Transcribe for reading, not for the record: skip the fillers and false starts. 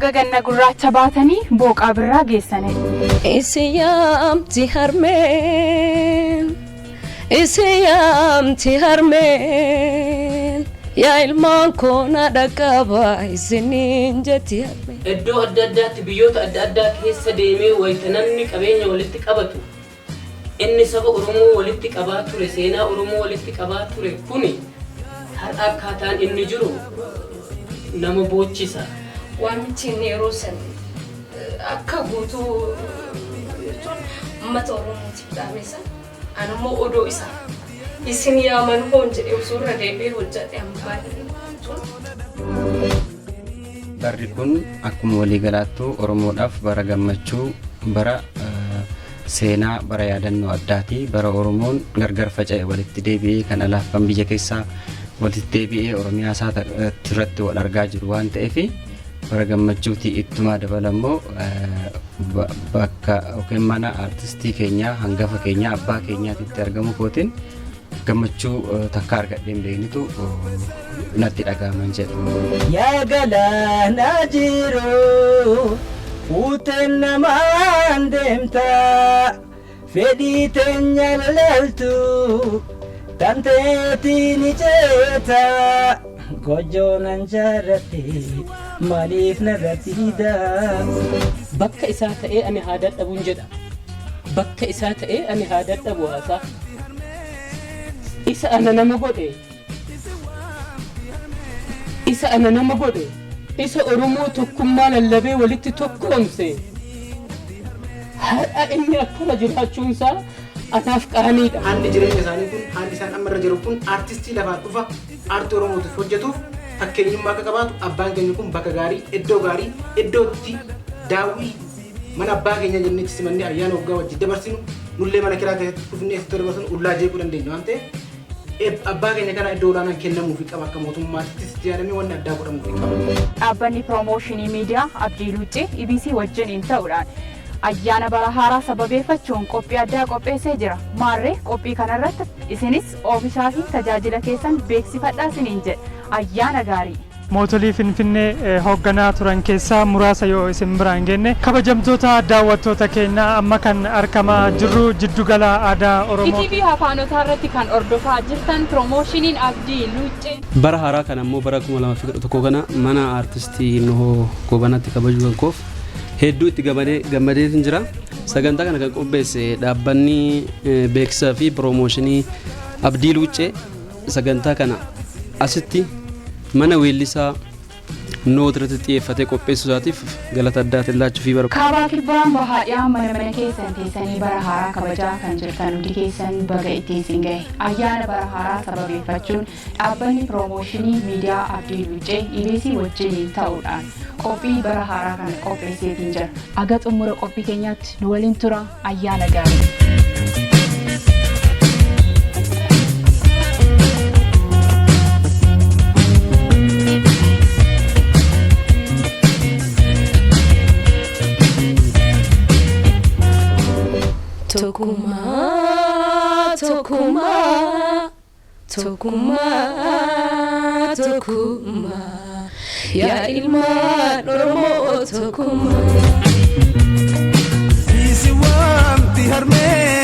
Baga ganna gurraacha baatanii booqaa birraa geessane. Isin yaamti harmeen, isin yaamti harmeen, yaa ilmaan koo na dhaqqaba isiniin jetti harmeen. Iddoo adda addaatti, biyyoota adda addaa keessa deemee wayita namni qabeenya walitti qabatu, inni saba Oromoo walitti qabaa ture, seenaa Oromoo walitti qabaa ture kuni har'a akkaataan inni jiru nama boochisa. Waamichi inni yeroo san akka guutuu jechuun uummata Oromootiif dhaame san, anammoo odoo isaa isin yaaman hoon jedhee osoo irra deebi'ee hojjedhe amma baay'ee jechuun. Barri kun akkuma waliigalaattuu Oromoodhaaf bara gammachuu, bara seenaa, bara yaadannoo addaati. Bara Oromoon gargar faca'e walitti deebi'ee, kan alaaf kan biyya keessaa walitti deebi'ee Oromiyaa isaa irratti wal argaa jiru waan ta'eef bara gammachuuti. Ittumaa dabalammoo bakka yookiin mana aartistii keenyaa, hangafa keenyaa, abbaa keenyaatitti argamu kootiin gammachuu takka argadheen beeknitu natti dhaga'aman jedhu. Yaa galaana jiru fuuteen namaan deemta, fedhii teenya laltu tanteetiin ceeta, gojjoonan jaarratte maaliif narratti hida. Bakka isaa ta'ee ani haa dadhabuun jedha. Bakka isaa ta'ee ani haa dadhabu haasaa. Isa ana nama godhe. Isa ana nama godhe. Isa Oromoo tokkummaa lallabee walitti tokkoomse. Har'a inni akkana jiraachuunsaa anaaf qaaniidha. Haalli jireenya isaanii kun, haalli isaan amma irra jiru kun, aartistii lafaan dhufa aartii Oromootiif hojjetuuf fakkeenyummaa akka qabaatu, abbaan keenya kun bakka gaarii, iddoo gaarii, iddoo itti daawwii mana abbaa keenya jennee itti simannee ayyaana waggaa wajjin dabarsinu, nullee mana kiraa keessatti dhufnee asitti dabarsinu ullaa jeequu dandeenya waan ta'eef, abbaa keenya kana iddoo olaanaan kennamuufii qaba, akka mootummaattis itti yaadamee wanni addaa godhamuufii qaba. Dhaabbanni Piroomooshinii Miidiyaa Abdii Luuccee EBC wajjiniin ta'uudhaan ayyaana bara haaraa sababeeffachuun qophii addaa qopheessee jira. Maarree qophii kanarratti isinis oomishaa fi tajaajila keessan beeksifadhaa isiniin jedha. Ayyaana gaarii! Mootolii Finfinnee hoogganaa turan keessaa muraasa yoo isin biraan geenne. Kabajamtoota daawwattoota keenya, amma kan argamaa jirru Jiddugala Aadaa Oromoo. ETV Afaanotaa irratti kan hordofaa jirtan piroomoshiniin Abdii Luuccee. Bara haaraa kana immoo bara 2011 kana mana aartistii Nuhoo Goobanaatti kabajuu kan koof hedduu itti gammadee gammadeetiin jira. Sagantaa kana kan qopheesse dhaabbanni beeksisaa fi piroomooshinii Abdii Luuccee sagantaa kana asitti mana weellisaa Noot irratti xiyyeeffatee qopheessuu isaatiif galata addaatiin laachuufii barbaada. Kaabaa kibbaan, bahaa dhiyaa, mana mana keessan teessanii bara haaraa kabajaa kan jirtan hundi keessan baga ittiin isin gahe. Ayyaana bara haaraa sababeeffachuun dhaabbanni piroomooshinii miidiyaa Abdii Luuccee EBC wajjiniin ta'uudhaan qophii bara haaraa kana qopheesseetiin jira. Aga xumura qophii keenyaatti nu waliin tura. Ayyaana gaarii. Tokkummaa, tokkummaa, tokkummaa, tokkummaa, yaa ilmaan Oromoo, tokkummaa. Isi waamti harmeen.